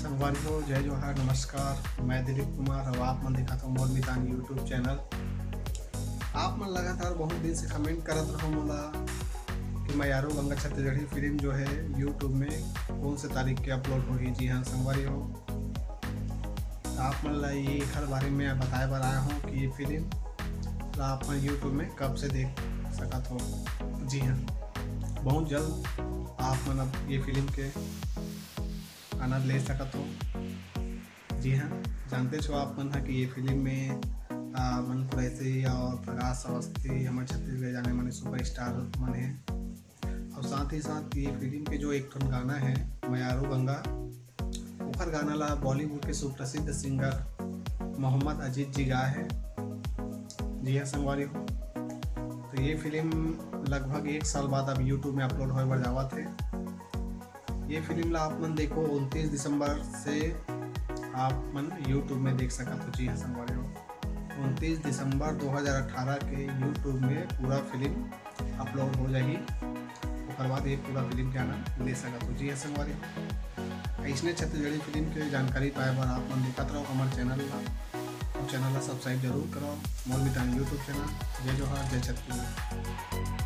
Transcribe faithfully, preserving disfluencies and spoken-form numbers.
संगवारी हो, जय जोहार, नमस्कार। मैं दिलीप कुमार, अउ आप मन देखत हो मोर मितान YouTube चैनल। आप मन लगातार बहुत दिन से कमेंट करत रहो मोला कि मयारू गंगा छत्तीसगढ़ी फिल्म जो है YouTube में कौन से तारीख के अपलोड होही। जी हाँ संगवारी हो, त आप मन ला ये एखर बारे में बताए बर आया हूँ कि ये फिल्म ला आप मन YouTube में कब से देख सकत हो। जी हाँ, बहुत जल्द आप मन अब ये फिल्म के आनंद ले सकत हो। जी हाँ, जानते हो आप मन ह कि ये फिल्म में आ, मन कुरैशी और प्रकाश अवस्थी, हमर छत्तीसगढ़ जाने माने सुपरस्टार मन है। और साथ ही साथ ये फिल्म के जो एक ठन गाना है मयारू गंगा, ओखर गाना ला बॉलीवुड के सुप्रसिद्ध सिंगर मोहम्मद अजीज जी गाए है। जी हाँ संगवारी हो, तो ये फिल्म लगभग एक साल बाद अब YouTube में अपलोड होए बर जावत है। ये फिल्म ला आप मन देखो उनतीस दिसंबर से आप मन YouTube में देख सकत हो। जी हाँ संगवारी हो, उनतीस दिसंबर दो हज़ार अठारह के YouTube में पूरा फिल्म अपलोड हो जाही। ओकर बाद ये पूरा फिल्म के आनंद ले सकत हो। जी हाँ संगवारी हो, अइसने छत्तीसगढ़ी फिल्म के जानकारी पाए बर आप मन देखत रहो हमर चैनल ला, और चैनल ला सब्सक्राइब जरूर करो, मोर मितान YouTube चैनल। जय जोहार, जय छत्तीसगढ़।